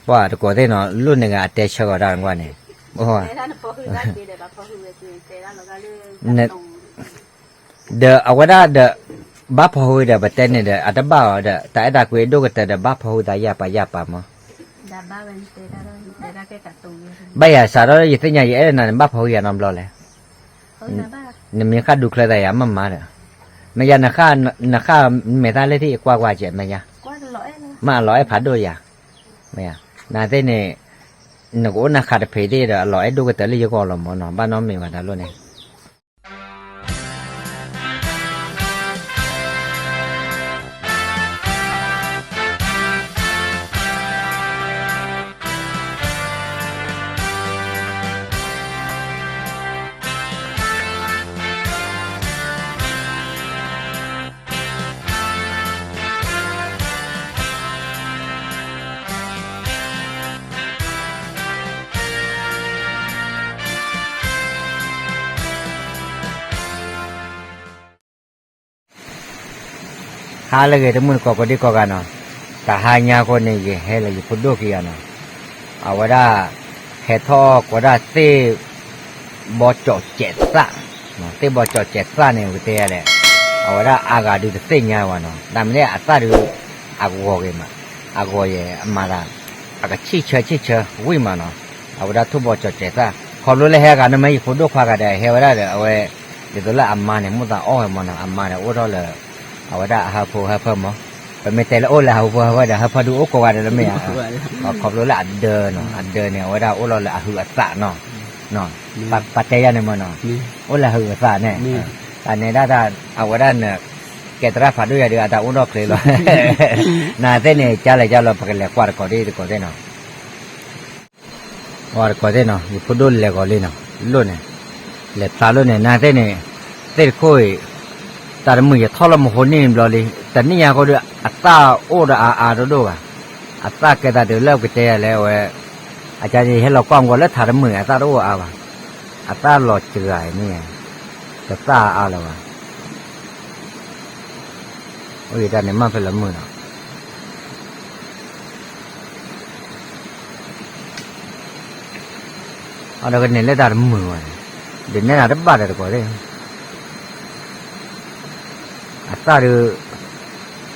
ပှၤတကိးသ့ၣ်နီၤ လိၣ်န့ၢ်ဂၤအတဲဆၢကီးတၢ်နကွၢ်န့ၣ်, အိ, ဒီးအဝဲဒၣ်ဒီး ဘၣ်ဖီၣ်ဟုဒီး ပတဲန့ၣ်ဒီး အတဘၣ်အီၤဒီး တၢ်အဲၣ်တၢ်ကွံအဒိၣ်ကတၢၢ်ဒီး ဘၣ်ဖီၣ်ဟုသးယၢ်ပာ်ယၢ်ပာ်မး, ဘၣ်ယၤစးထီၣ် ယသ့ၣ်ညါ ယအဲၣ်နၤန့ၣ် ဘၣ်ဖီၣ်ဟုယၤနီတဘျီလဲၣ်, နမ့ၢ်ဃၣ်ဒူချၢသးယၤမ့ၢ်မၤဒီး, မ့ၢ်ယၤ နဃၣ်မဲာ်သၣ်လၢထံၣ်ကွၢ်ကွၢ်ကဲး မ့ၢ်ယၤ, မ့ၢ်အလီၤအဲၣ်ဖးဒိၣ်ယၤ, မ့ၢ်ယၤ, နသ့ၣ်န့ၣ် နကအိၣ်နၤဃးတဖံးသ့ၣ်ဒီး အလီၤအဲၣ်ဒိၣ်ကတၢၢ်လၢယဂီၢ်လီၤမးနီၤ, ဘၣ်နီတမံၤဘၣ်တၢ်လိၣ်န့ၣ် ဟါလၢအဂ့ၤ တမုၢ်တကိးကိးဒံကိးဂၤနီၤ, တဟါညါအဃိန့ၣ် ယဟဲလၢယဖိဒိၣ်ခံဂၤနီၤ, အဝဲဒၣ် ဟဲထီၣ်ကိးဒၣ်သ့ၣ် ဘီကၠီၣ်စဲးသၣ်, သ့ၣ်ဘီကၠီၣ်စဲးသၣ်န့ၣ် ပကတဲယၤလဲၣ်, အဝဲဒၣ်အါဂၤဒုးတသ့ၣ်ညါဘၣ်နီၤ, တၢ်မနုၤအသၣ်ဒုး အဂီၤဂ့ၤမး, အဂီၤယဲၢ်အမၤသး အကဆံၣ်ဆၢဆံၣ်ဆၢဝံၣ်မးနီၤ, အဝဲဒၣ်ထိၣ်ဘီကၠီၣ်စဲးသၣ် ခီဖျိလၢဟဲဂၤန့ၣ်မ့ၢ်ယဖိဒိၣ်ခွါဂၤဒီး ဟဲဝဲဒၣ်ဒီး အဝဲ ဒ်သိးလၢအမါန့ၣ် မိၣ်သးအီၣ်ဝဲမးနီၤ, အမါန့ၣ်အိၣ်ထီၣ်လၢ အဝဲဒၣ်အဟၢဖၢဟၢဖၢမး, ပမ့ၢ်တဲလၢအိၣ်လၢအဟၢဖၢဟၢဖၢဒီး ဟၢဖၢဒုးအိၣ်ကိးဂၤဒဲးလၢမ့ၢ်ဧါ, ခီဖျိလၢအဒၢနီၤ, အဒၢန့ၣ် အဝဲဒၣ်အိၣ်လီၤလၢအဟုးအသးနီၤ, ပတဲယၤန့ၣ်မးနီၤ, အိၣ်လၢအဟုးအသးန့ၣ်, တၢ်န့ၣ်ဒၣ် အဝဲဒၣ်န့ၣ် ကဲသရၣ်ဖးဒိၣ်ယၤဒုး အတၢ်အိၣ်ဒီၣ်ချ့လီၤ, နသ့ၣ်န့ၣ် ကလဲၤကလီၤ ပကလဲၤကွၢ်တကိးဒ်တကိးသ့ၣ်နီၤ ပှၤတကိးသ့ၣ်နီၤ ယဖိဒိၣ်လဲၤဂီၤလံနီၤ, လိၣ်န့ၣ်, လဲၤဖျါလိၣ်န့ၣ် နသ့ၣ်န့ၣ်, သ့ၣ်တခိၣ်အံၤ, တၢ်တမုာ်ယထီၣ်လၢမဟိနံၣ်ဘျီလံ, တနံၣ်ညါဃိဒီး အသၣ်အိၣ်ဒီးအါအါဒိၣ်ဒိၣ်ဘၣ်, အသၣ်ကဲသးတုၤလၢပကတဲယၤလဲၣ်ဝဲ, အကါန့ၣ် ယဟဲလီၤကွၢ်မကွီၢ်လၢထးတမုာ် အသၣ်တအိၣ်အါဘၣ်, အသၣ်လီၤစှၤအံၤန့ၣ်, တသၣ်အါလၢၤဘၣ် အိၣ်ယတၢ်န့ၣ်မ့ၢ်ဖဲလၢမုာ်နီၤ, အဒီးကန့ၢ်လၢတၢ်တမုာ်ဘၣ်န့ၣ်, ဒုးနဲၣ်နၤတဘၣ်ဒီးတကိးသ့ၣ်, အသၣ်ဒုး,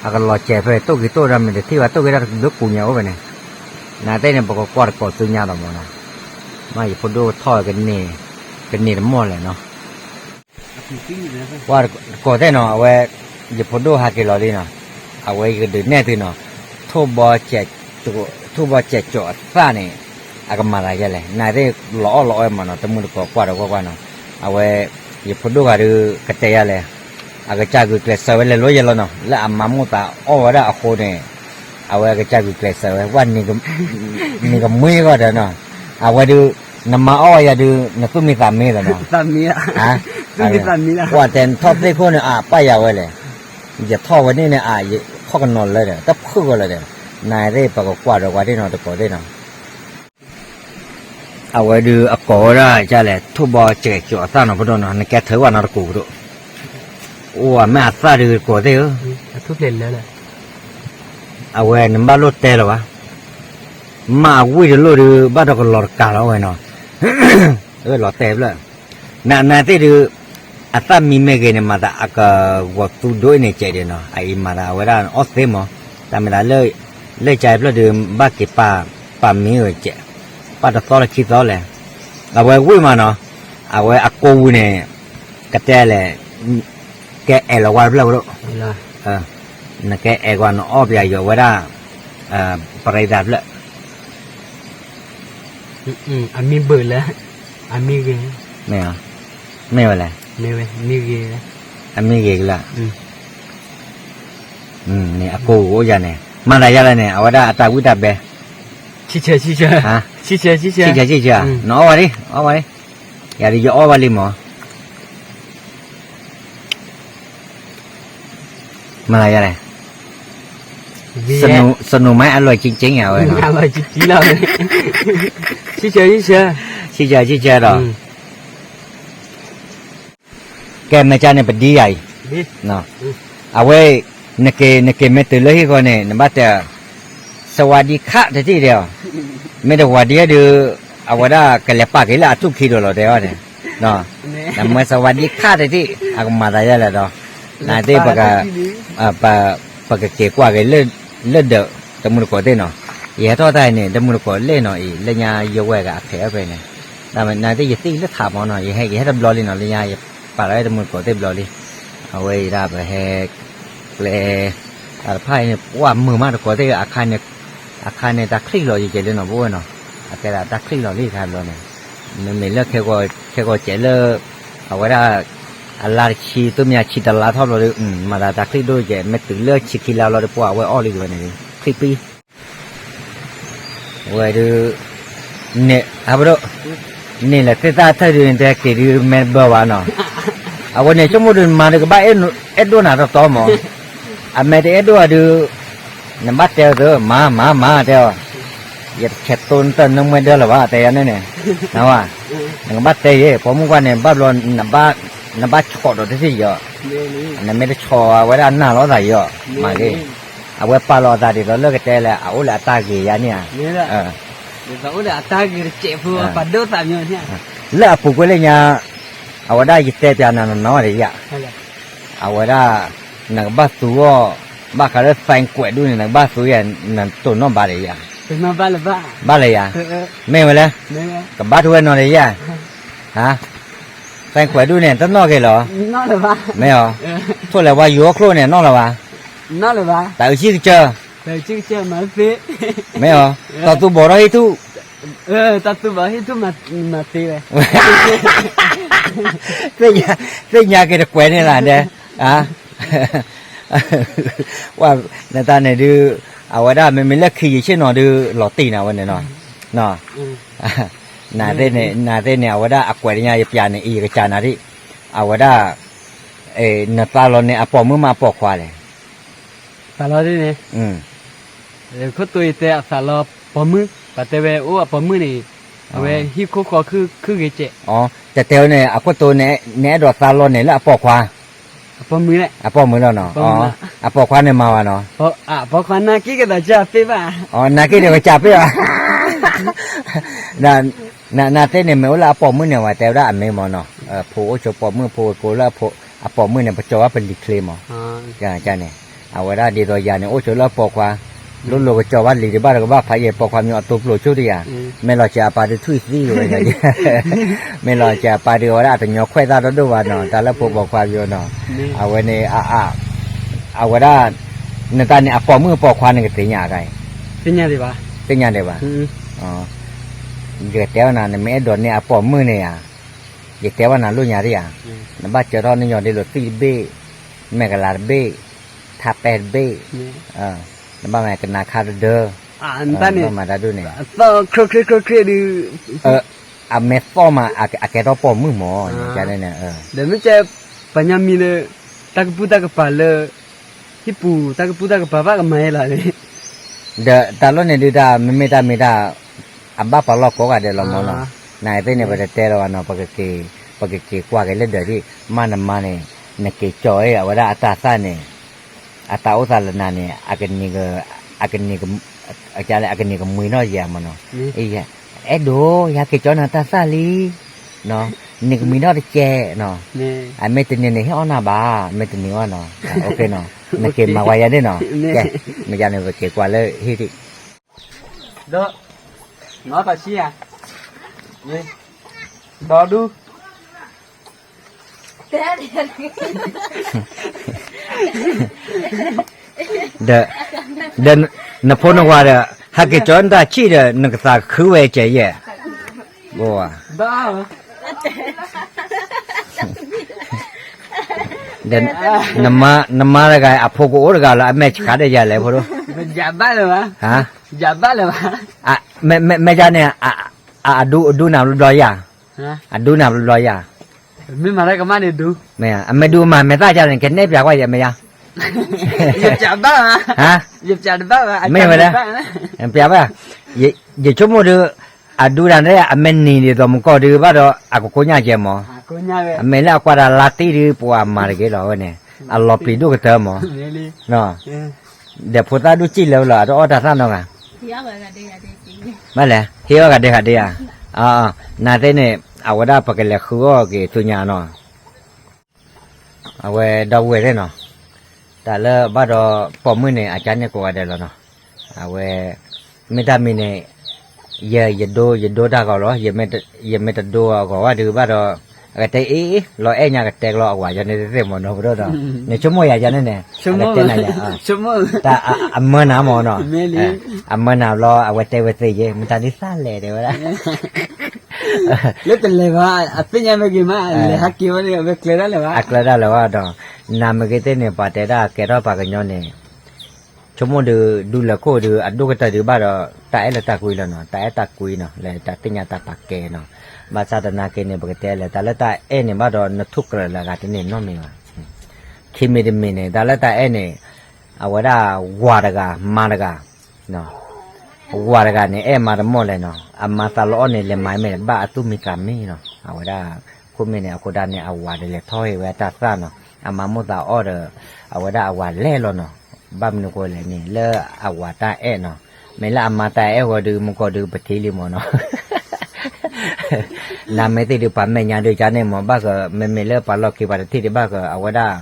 အကလီၤစဲးဖဲတိၢ်က့ၤတိၢ်ဒီးမ့ၢ်တထံၣ်ဘၣ်တိၢ်က့ၤတၢ်တဘျုးကူၣ်ညါအိၣ်ဖဲန့ၣ်, နသ့ၣ်န့ၣ် ပကကွၢ်တကိးသူညါလီၤမးနီၤ, မ့ၢ်ယဖိဒိၣ်ထီၣ်ကန့ၢ်, ကန့ၢ်တမီၢ်လဲၣ်နီၤ ပှၤတကိးသ့ၣ်နီၤ အဝဲ, ယဖိဒိၣ်ဟးက့ၤလီၤလံနီၤ, အဝဲယကဒုးနဲၣ်သုနီၤ, ထိၣ်ဘီ, ထိၣ်ဘီစဲးကၠိးအသၣ်န့ၣ်, အကမၤသးယဲလဲၣ် နသ့ၣ်လီၤအီၣ်လီၤအီမးနီၤ တမုၢ်တကိးကွၢ်ဒီးကွၢ်ကွၢ်နီၤ, အဝဲ, ယဖိဒိၣ်ဂၤဒုးကတဲယၤလဲၣ်, အကစၢ်ဂုာ်ကျဲးစၢးဝဲလဲၤလိယဲလီၤနီၤ လၢအမါမိၣ်သးအီၣ်ဝဲဒၣ်အဃိန့ၣ်, အဝဲအကစၢ်ဂုာ်ကျဲးစၢးဝဲ ဝဲ, နကမှံဂီၢ်ဒီးနီၤ, အဝဲဒုး, နမါအီၣ်ဝဲယၤဒုး နသူၣ်မံသးမံလီၤနီၤ, ပှၤတဲနထီၣ်သ့ၣ်ခိၣ်န့ၣ် အပၢ်ယၤဝဲလဲၣ်, ယထီၣ်ဝဲန့ၣ်န့ၣ် အယထီၣ်ကနီၤလၢာ်ဒီး တဖုၣ်ဂီၤလၢာ်ဒီး, နသ့ၣ်ပကကွၢ်ဒီးကွၢ်ဒ်နီၤတကိးသ့ၣ်နီၤ အဝဲဒုးအကိးဝဲဒၣ်လဲၣ် ထိၣ်ဘီစဲးကၠိးအသၣ်နီၤ ဖိဒိၣ်နီၤ နကဲထၢဝဲနီတကိးဖိဒိၣ်, အိၣ်မ့ၢ်အသၣ်ဒုးတကိးသ့ၣ်ဧၢ, အဝဲနဘၣ်လိၣ်တဲလၢၤဘၣ်, မ့ၢ်အဝံၣ်တလိၣ်ဒုး ဘၣ်ဒီးကလီၤတကးလီၤဝဲနီၤ, လီၤတဲာ်ဖျၢၣ်, နနသ့ၣ်ဒုး, အသၣ်မံမ့ၢ်ဂ့ၤန့ၣ် မၤသးအကဂီၤသူဒိၣ်အံၤန့ၣ်ကဲးဒံးနီၤ အအံၤမၤသးအဝဲဒၣ်အီၣ်သ့မး, တၢ်မ့ၢ်သးလၢ, လၢကၠဲဖျၢၣ်ဒုး ဘၣ်က့ၤပာ်မံဝဲကဲး, ပာ်တသီလၢခံသီလဲၣ်, အဝဲဝံၣ်မးနီၤ, အဝဲအကိးဝံၤန့ၣ်, ကတဲလဲၣ်, ကဲအဲၣ်လီၤဝါတဖျၢၣ်ဖိဒိၣ်, နကဲအဲၣ်ကွၢ်နအီၣ်ပယီၤဝဲဒၣ်, ပရံသးဖျၢၣ် အမံဘၢၣ်လၢ, အမံဂ့ၤ, မ့ၢ်ဝဲလဲၣ်, မံဂ့ၤ, အမံဂ့ၤကလၢာ်, န့ၣ်အကိးအိၣ်ယၤန့ၣ် မၤသးယၤလဲၣ်န့ၣ် အဝဲဒၣ်အတၢ်ဝံၣ်တၢ်ဘဲ, ဆံဆဲ, ဆံဆဲ, ဆံဆဲ, နအီၣ်ဝဲလံ, အီၣ်ဝဲလံ, ယၤဒုးယအီၣ်ဝဲလံမး မၤသးယၤလဲၣ်, สนุกไหม อร่อยจริงๆ อ่ะ เว้ย อร่อยจริงๆ แล้ว ဆံဆဲ, ဆံဆဲ, ဆံဆဲ, ဆံဆဲဒီး, ကဲ မ့ၢ်ကါန့ၣ် ပဒံယၤအံၤ, အဝဲ, နက့ၤမ့ၢ်တုၤလၢဟံၣ်ဃီန့ၣ် နဘၣ်တဲ, สวัสดีค่ะ တထံၣ်ဒဲး မ့ၢ်တဝၤဒ်ဒုး အဝဲဒၣ်ကလဲၤပာ်က့ၤလၢအထူၣ်ခံဒီးလီၤတဲအီၤန့ၣ်, နမ့ၢ်စဝၤဒ်ခါတထံၣ် အကမၤသးယဲလဲၣ်ဒီး, နသ့ၣ်ပက ပကက့ၤကွၢ်က့ၤလၢဒၢးတမုၢ်တကိးသ့ၣ်နီၤ, ယဟဲထီၣ်တၢ်အံၤန့ၣ် တမုၢ်တကိးလဲၣ်နီၤအံၤ လၢညါယဝဲၢ်ကအဖဲအဖဲန့ၣ်, နသ့ၣ်ယသ့ၣ်လၢထးမီၤနီၤ ယဟဲယဟဲတဘျီလံနီၤ လၢညါယပာ်လီၤဝဲတမုၢ်တကိးသ့ၣ်ဘျီလံ, အဝဲအံၤဒၣ်ပဟဲ ကျဲ တၢ်တဖၣ်အံၤန့ၣ် ပှၢ်မုာ်မးတကိးသ့ၣ် အခါန့ၣ် အခါန့ၣ်တၢ်ချံၣ်လီၤယကဲလၢနီၤ ပအိၣ်နီၤ, အကဲဒၣ်တၢ်ချံၣ်လီၤလံခါဘျီန့ၣ်, မ့မ့ၢ်လၢခဲကီၢ်စဲးလၢ အဝဲဒၣ် အလါတဆံ သိၣ်မံယၤဆံတလါထီၣ်ဘျီဒီး မၤသးတၢ်ချံၣ်ဒိၣ်ကဲ မ့ၢ်တုၤလၢဆံခံလါဘျီဒီး ပှၢ်အဝဲအီၣ်လံဝဲန့ၣ် ချံၣ်ပံ ဝဲဒုး န့ၣ် အပဒိၣ် န့ၣ်လဲၤသ့ၣ်သၣ်ထၢၣ်ဒုးန့ၣ် တဟဲက့ၤဒုး မဲတဘၢဘၣ်နီၤ, အဝဲန့ၣ် ဆိကမိၣ်ဒုး နမၤဒုးကဘၣ်အဲၣ်ဒိၣ်နၤတီတီမး, အမဲတအဲၣ်ဒိၣ်အဒုး နဘၣ်တဲအီၤသၢ မၤ မၤ မၤ တဲအီၤ, ယတဆဲးသိနတၢ်နၢမူဒၢလၢၤဘၣ် တဲယၤန့ၣ်န့ၣ်, နဝဲ နကဘၣ်တဲယဲ ပိာ်မုၣ်ကွၢ်န့ၣ် ဘၣ်ဘျီ နဘၣ်ဆီၣ်ဒီးတသ့ၣ်ယီၤ, နမ့ၢ်တဆီၣ်အဝဲဒၣ်နၢ်လီၤသးယီၤ, မၤဂ့ၤ အဝဲပာ်လီၤအသးဒ်သိးလၢကတဲလဲၣ် အအိၣ်လၢအတၢ်ဂ့ၤယါန့ၣ်ဧါ, အိၣ်လၢအတၢ်ဂ့ၤတစဲးဖိ ပာ်ဒိၣ်သးမီၤန့ၣ်, လၢအပူၤကွံာ်လၢညါ အဝဲဒၣ်ယတဲပျးနၤနီၤနီၤဒီးယၤ, အဝဲဒၣ် နကဘၣ်သူအီၤ, ဘၣ်ဃးလၢသဲကွဲးဒူၣ်န့ၣ် နကဘၣ်သူယၤ နတိၢ်နီၣ်ဘၣ်ဒီးယၤ, ဘၣ်လၢယၤ, မ့ၢ်ဝဲလဲၣ်, ကဘၣ်ထူဝဲနီၤဒီးယၤ, သဲကွဲးဒူၣ်န့ၣ် တနီၣ်က့ၤလီၤ, မ့ၢ်အီၤ, ထိၣ်လဲၤဝါယူၤအီၣ်ချိၣ်န့ၣ် နီၣ်လၢၤဘၣ်, တၢ်အုးဆံကစၢၢ်, မ့ၢ်အီၤ, တၢ်သူဘီၣ်ထီၣ်ဟံၣ်ထူၣ်, သ့ၣ်ညါက့ၤတကွဲးန့ၣ်လၢဒဲး, နတၢ်န့ၣ်ဒုး အဝဲဒၣ်မ့မ့ၢ်လၢခံယံာ်ဆ့ၣ်နီၤဒုး လီၤတံၢ်နၤဝဲန့ၣ်နီၤ, နသ့ၣ်န့ၣ် နသ့ၣ်န့ၣ် အဝဲဒၣ်အကွဲးတညါယပျးန့ၣ် အံၤယကစၢ်နၤဒံး, အဝဲဒၣ် နသးလီၤန့ၣ်အပိာ်မုၣ်မ့ၢ်အပိာ်ခွါလဲၣ်, သးလီၤဒ်န့ၣ် ခိၣ်တိၤယတဲအသးလီၤပိာ်မုၣ်, ပှၤတဲဝဲအိၣ်အပိာ်မုၣ်န့ၣ်, အဝဲဟံၣ်ခိၣ်ဃီခုဂ့ၤစဲး, တတဲဝဲန့ၣ် အခိၣ်တိၤန့ၣ် နအဲၣ်ဒိးသးလီၤန့ၣ်လၢအပိာ်ခွါ, အပိာ်မုၣ်လီၤနီၤ, အပိာ်ခွါန့ၣ်မၤဝဲနီၤ, အပိာ်ခွါန့ၣ်က့ၤကစၢ်ပ့ၢ်ဘၣ်, နက့ၤဒီးကစၢ်ပ့ၢ်ဘၣ် နသ့ၣ်န့ၣ် မ့ၢ်အိၣ်လၢအပိာ်မုၣ်န့ၣ် ဝဲတဲဝဲဒၣ်အမ့ၢ်မ့ၢ်နီၤ, ဖိအိၣ်ဆိးပိာ်မုၣ် ဖိကိးလၢအပိာ်မုၣ်န့ၣ် ပကၠီၤဘၣ်ပလံၤချ့မး, န့ၣ်, အဝဲဒၣ်ဒ်သိးယၤန့ၣ် အိၣ်ဆိးလၢအပိာ်ခွါ, လိၣ်လိၤကကၠီၤဘၣ်လံၤတဘၣ်တကဘၣ်ဖးယဲၢ်ပိာ်ခွါမ့ၢ်အတိာ်ပျိာ်ဆိတယၤ, မ့ၢ်လီၤစဲးအပၢ်ဒုးထွံၣ်သံဝဲ, မ့ၢ်လီၤစဲးအပၢ်ဒုးအဝဲဒၣ်အတညီခွဲးသၣ်တဒိၣ်ဘၣ်နီၤ, တၢ်လၢဖိပိာ်ခွါပယိနီၤ, အဝဲန့ၣ် အဝဲဒၣ် နတၢ်န့ၣ် အပိာ်မုၣ်အပိာ်ခွါန့ၣ်ကသ့ၣ်ညါအဂၤအံၤ, သ့ၣ်ညါဒံးဘၣ်, ယကတဲဝဲနၤ နမ့ၢ်အဲၣ်ဒိးန့ၢ်အပိာ်မုၣ်န့ၣ်ဧါ, ယတဲဝဲနၤလိၣ်ညါဒံးဧါ, နဘၣ်စၢထီၣ်နညီဒ်လိာ်သံၣ်တဘ့ၣ်, မဲာ်ကလၤတဘ့ၣ်, ထးပဲတဘ့ၣ်, နဘၣ်မၤကနၤခါတဒၢ, နဘၣ်မၤတၢ်ဒ်န့ၣ်, အမဲာ်သီၣ်မးအကဲထီၣ်ပိာ်မုၣ်မး, ဒီးမ့ၢ်ကဲ ပှၤညီမံၤလၢ တၢ်ကပူၤတၢ်ကပၤလၢ ဟံၣ်ပူၤတၢ်ကပူၤတၢ်ကပၤဘၣ်ကမၤယဲလီၤန့ၣ်, ဒီးတၢ်လီၢ်န့ၣ်ဒုးတၢ် မ့မ့ၢ်တၢ်မ့ၢ်တၢ် အဘၣ်ပလီၢ်ကိးဂၤဒဲးလီၤမးနီၤ, နသ့ၣ်န့ၣ် ပတတဲလၢၤဘၣ်နီၤ, ပကက့ၤကွၢ်က့ၤလၢဒၢးဒံး, မ့ၢ်နမါန့ၣ် နက့ၤကၠီၤအီၤ အဝဲဒၣ်အတၢ်သၣ်န့ၣ် အတၢ်အိၣ်သးလၢနၤန့ၣ် အကန့ၢ် အကန့ၢ်ကမှံထီၣ်ယၤမးနီၤ, အဲၣ်ဒိး ယဟဲက့ၤကၠီၤနၤတၢ်သၣ်လံ, န့ၢ်ကမှံထီၣ်တကဲးနီၤ, အမ့ၢ်တန့ၢ်န့ၣ် ဟ့ၣ်အီၣ်နၤဘၣ်, မ့ၢ်တန့ၢ်အီၣ်နီၤ, နက့ၤမၤဝဲယၤန့ၣ်နီၤ, မ့ၢ်ယၤန့ၣ် ပက့ၤကွၢ်လၢဟံၣ်ဒံး, ဒီး နီၢ်သးဆံယၤ, ဒီးဒူ ဒီး ဒီးနဖိနဝၤဒီး ဟဲက့ၤကၠီၤနတၢ်ဆံၣ်ဒီး နကသးခုဝဲကဲယဲၢ်, ဘၣ် ဒီး နမါတဂၤ အဖိကအိၣ်တဂၤလီၤ အမဲာ်ဆှးဒီးယၤလဲၣ်ဖိဒိၣ်, ယၤဘၣ်လၢၤဘၣ်, မ့ၢ်ယၤန့ၣ် အဒူ အဒူနၤဘျီဘျီယၤ, အဒူနၤဘျီဘျီယၤ, မ့ၢ်မၤတၢ်ကမၣ်န့ၣ်ဒူ, အမ့ၢ်ဒူမၤမဲာ်သၣ်ယၤန့ၣ် ကနဲၣ်ပျးကွၢ်ယၤမဲာ်ယၤ, ယပျးဘၣ်, မ့ၢ်ဝဲလဲၣ်, ပျးဘၣ်, ယဆိကမိၣ်ဒုး အဒူတၢ်န့ၣ် အမ့ၢ်နံၤဒ်သိးမကီၢ်ဒုးဘၣ်ဒီး အကကိညၢ်ကဲမး, အမ့ၢ်လၢအကွၢ်တၢ်လါတံၢ်ဒုး ပှၤမၤတဂ့ၤလီၤဝဲန့ၣ်, အလီၤပျံၤဒိၣ်ကတၢၢ်မး, ဒီးဖိသၣ်ဒိၣ်စံၣ်လၢဝဲလီၤ အတအီၣ်တၢ်သၣ်နီတဂၤ ဘၣ်လဲၣ် ဟ့ၣ်အီၣ်ဂၤဒဲးဂၤဒဲးဧါ, နာ်သ့ၣ်န့ၣ် အဝဲဒၣ်ပကလဲၤဃုအီၣ်က့ၤဆူညါနီၤ, အဝဲဒီပုၢ်ဝဲၢ်သ့ၣ်နီၤ, တၢ်လၢဘၣ်ဒီးပိာ်မုၣ်န့ၣ် အကါန့ၣ်ကိးဂၤဒဲးလီၤနီၤ, အဝဲ မ့ၢ်တၢ်မံၤန့ၣ် ယ ယဒိ ယဒိတၢ်ဂီၤလီၤ, ယမ့ၢ်တဒိအဂီၤဘၣ်ဒုးဘၣ်ဒီး အကတဲအ့ၣ် လီၤအဲၣ်ညါကတဲကလီအဝၤယၤန့ၣ်သ့ၣ်မ့ၢ်နီၤ ပဒိၣ်ဒီး နဆိကမိၣ်ယၤယၤန့ၣ်န့ၣ် အကတဲနၤယၤ တၢ်အမၢနၤမ့ၢ်နီၤ, အမၢနၤဘျီ အဝဲတဲဝဲသ့ယဲ မတၤဒုးသၣ်လဲၣ်တဲဝဲဒၣ် လၢတလဲၤဘၣ် အသ့ၣ်ညါမ့ၢ်ဂ့ၤမး လဲၤဟးက့ၤဝဲန့ၣ် အဝဲကျဲဒၣ်လၢၤဘၣ် အကျဲဒၣ်လၢၤဘၣ်ဒီး နမ့ၢ်ဂ့ၤသ့ၣ်န့ၣ် ပှၤတဲဒၣ်ကဲထီၣ်ပှၤကညီန့ၣ် ဆိကမိၣ်ဒုး ဒူလၢခိၣ်ဒုး အဒိၣ်ကတၢၢ်ဒုးဘၣ်ဒီး တၢ်အဲၣ်လၢတၢ်ကွံလီၤနီၤ, တၢ်အဲၣ်တၢ်ကွံနီၤ လၢတၢ်သ့ၣ်ညါတၢ်ပာ်ကဲနီၤ, ဘၣ်ဆၣ်သနာ်က့န့ၣ် ပကတဲလၢ တၢ်လၢတၢ်အဲၣ်န့ၣ်ဘၣ်ဒီး နထူၣ်ကြၢးလၢအဂၤတန့ၢ်နီတမံၤဘၣ်, ခံမံၤတမံၤန့ၣ် တၢ်လၢတၢ်အဲၣ်န့ၣ် အဝဲဒၣ်ဝၤတဂၤ မါတဂၤ ဝၤတဂၤန့ၣ် အဲၣ်မါတမီၢ်လဲၣ်နီၤ, အမါသးလီအီၣ်န့ၣ် လဲၤမၤမ့ၢ်ဘၣ်အသူၣ်မံသးမံနီၤ, အဝဲဒၣ် ခိၣ်မ့ၢ်န့ၣ် အဃိဒၣ်န့ၣ် အဝၤဒီးလဲၤထီၣ်ဟ့ၣ်ဝဲအတၢ်သၣ်နီၤ, အမါမိၣ်သးအီၣ်ဒီး အဝဲဒၣ်အဝၤလဲၤလီၤနီၤ, ဘၣ်မနုၤဃိလဲၣ်န့ၣ် လၢအဝၤတၢ်အဲၣ်နီၤ, မ့ၢ်လၢအမါတၢ်အဲၣ်ဃီဒုး မူကီၢ်ဒုးပထံၣ်လံမ့ၢ်နီၤ နမ့ၢ်သ့ၣ်ဒုးပှၤမဲာ်ညါဒုးကါန့ၣ်မ့ၢ် ဘၣ်ဃး မ့မ့ၢ်လၢပှၤလီၢ်ခံပှၤတထံၣ်ဒံးဘၣ်ဃး အဝဲဒၣ်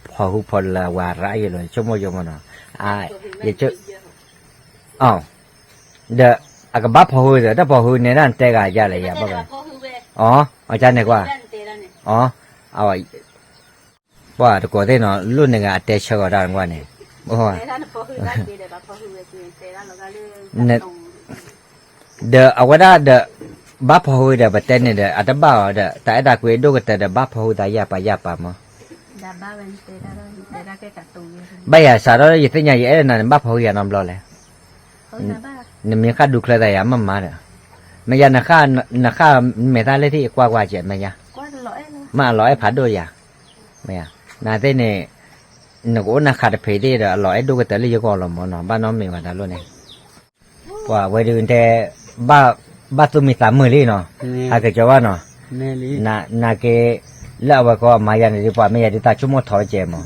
ဖီၣ်ဟုဖီၣ်လၢအဝၤရၤယိာ်လီၤ ဆိကမိၣ်ယိာ်မ့ၢ်နီၤ, ယ ဒီးအကဘၣ်ဖီၣ်ဟုဒီး တၢ်ဖီၣ်ဟုန့ၣ်ဒၣ်နတဲဂၤယါလဲၣ်ယါဘၣ်ဂၤ, အီ အကါန့ၣ်ကွၢ်, အီ ပှၤတကိးသ့ၣ်နီၤ လိၣ်န့ၢ်ဂၤအတဲဆၢဂီၤတၢ်နကွၢ်န့ၣ်, ဒီးအဝဲဒၣ်ဒီး ဘၣ်ဖီၣ်ဟုဒီး ပတဲန့ၣ်ဒီး အတဘၣ်အီၤဒီး တၢ်အဲၣ်တၢ်ကွံအဒိၣ်ကတၢၢ်ဒီး ဘၣ်ဖီၣ်ဟုသးယၢ်ပာ်ယၢ်ပာ်မး, ဘၣ်ယၤစးထီၣ် ယသ့ၣ်ညါယအဲၣ်နၤန့ၣ် ဘၣ်ဖီၣ်ဟုယၤနီတဘျီလဲၣ်, နမ့ၢ်ဃၣ်ဒူချၢသးယၤမ့ၢ်မၤဒီး, မ့ၢ်ယၤ နဃၣ်မဲာ်သၣ်လၢထံၣ်ကွၢ်ကွၢ်ကဲး မ့ၢ်ယၤ, မ့ၢ်အလီၤအဲၣ်ဖးဒိၣ်ယၤ, မ့ၢ်ယၤ, နသ့ၣ်န့ၣ် နကအိၣ်နၤဃးတဖံးသ့ၣ်ဒီး အလီၤအဲၣ်ဒိၣ်ကတၢၢ်လၢယဂီၢ်လီၤမ့ၢ်နီၤ, ဘၣ်နီတမံၤဘၣ်တၢ်လိၣ်န့ၣ် ပှၤဝဲဒုးတဲ ဘၣ်သူၣ်မံသးမုာ်လံနီၤ, ဟးက့ၤကၠီဘၣ်နီၤ, နာ်က့ လၢအဝဲကီအမါယၤန့ၣ်ဒုး ပှၤမ့ၢ်ယၤဒုး သးဆိကမိၣ်ထီကဲးမး,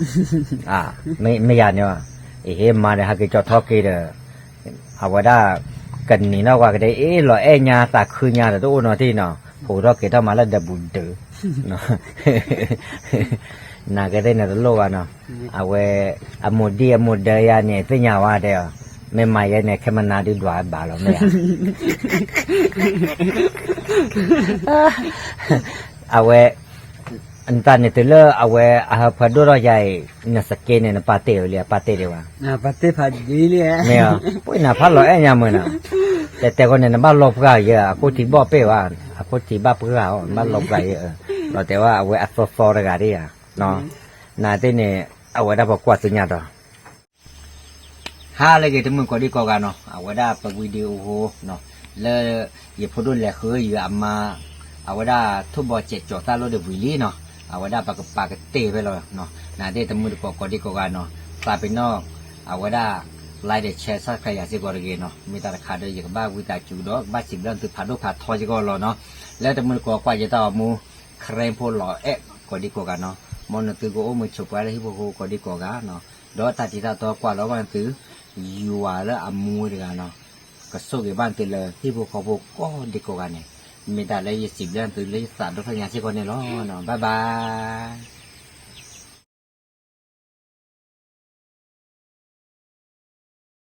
မ့ၢ်ယၤန့ၣ်, အဟ့ၣ်မါဒီး ဟးက့ၤကၠီထီက့ၤဒီး အဝဲဒၣ် ကနံၤနီၢ်ဝဲကတဲ အ့ၣ်လီၤအဲၣ်ညါသးခုညါဒီး တအိၣ်နီတထံၣ်နီၤ, ဖိးထီၣ်က့ၤထီၣ်မးလၢဒၢးဘူးဒုး နာ်က့သ့ၣ်န့ၣ် တလိၣ်ဘၣ်နီၤ, အဝဲ အမိၢ်ဒံၣ်အမိၢ်ဒၢယၤန့ၣ် သ့ၣ်ညါဝဲတဲအီၤ, မ့ၢ်မၤယဲန့ၣ် ခဲမနၤဒုးဒွးဘၣ်လီၤ မ့ၢ်ဧါ, အဝဲ နတၢ်န့ၣ်တုၤလၢအဝဲအဟၢဖၢဒိၣ်ထီၣ်ယၤအံၤ နစက့န့ၣ် နပာ်တ့ၢ်ဝဲလံ အပာ်တ့ၢ်ဒံးဘၣ်, ပာ်တ့ၢ်ဖးဒ်လံ, မ့ၢ်ဧါ, ပှၤနၤဖးလီၤအဲၣ်ညါမုာ်နီၤ, တဲတဲဃီန့ၣ် နဘၣ်လီၤပှၢ်ယဲ အခိၣ်ထံဘီၣ်ပ့ၢ်ဘၣ်, အခိၣ်ထံဘၣ်ပှၢ်အီၤ နဘၣ်လီၤပှၢ်ယဲ, လီၤတဲာ်ဝဲအဝဲအသီသီတဂၤဒံးဧါ, နသ့ၣ်န့ၣ် အဝဲဒၣ်ပကွၢ်သ့ၣ်ညါဒီး ဟါလၢအဂ့ၤ တမုာ်ကိးဒံကိးဂၤနီၤ, အဝဲဒၣ်ပဝံဒံးအဃိနီၤ, လၢယဖိဒိၣ်လဲၤဃုယၤအမါ, အဝဲဒၣ်ထိၣ်ဘီစဲးကၠီၤသၣ်လိၣ်ဒံးဝံၤလံနီၤ, အဝဲဒၣ်ပကပာ်ကတ့ၢ်ဖဲလီၤ, နာ်သ့ၣ်တမုာ်တကိးကိးဒံကိးဂၤနီၤ, သးပ့ၤနီၣ်, အဝဲဒၣ် like ဒီး share subscribe ယၤစ့ၢ်ကီးတဂ့ၤနီၤ, မ့ၢ်တၢ်တခါဒီး ယကဘၣ်ဝံသးစူၤဒီး ကဘၣ်စံးဘျုးသုဖးဒိၣ်ဖးထီစ့ၢ်ကီးလီၤနီၤ, လၢတမုာ်တကိးကွၢ်ယတၢ်ဂီၤမူ ခရံာ်ဖိလီၤအဲၣ်ကိးဒံကိးဂၤနီၤ, မ်နသုကအိၣ်မုာ်ဆိးပှၤလၢဟံၣ်ဖိဃီဖိကိးဒံကိးဂၤနီၤ, ဒီးတၢ်တံၤတၢ်တီကွၢ်လီၤဘၣ်သု, ယွၤလၢအမူတဂၤနီၤ, ကဆိၣ်ဂ့ၤဘၣ်သုလၢဟံၣ်ဖိဃီဖိကိးဒံကိးဂၤန့ၣ်, မ့ၢ်တၢ်လၢယစံးဘျုးသုလၢယသးဒီဖျၢၣ်ညါစ့ၢ်ကီးန့ၣ်လီၤ, bye bye.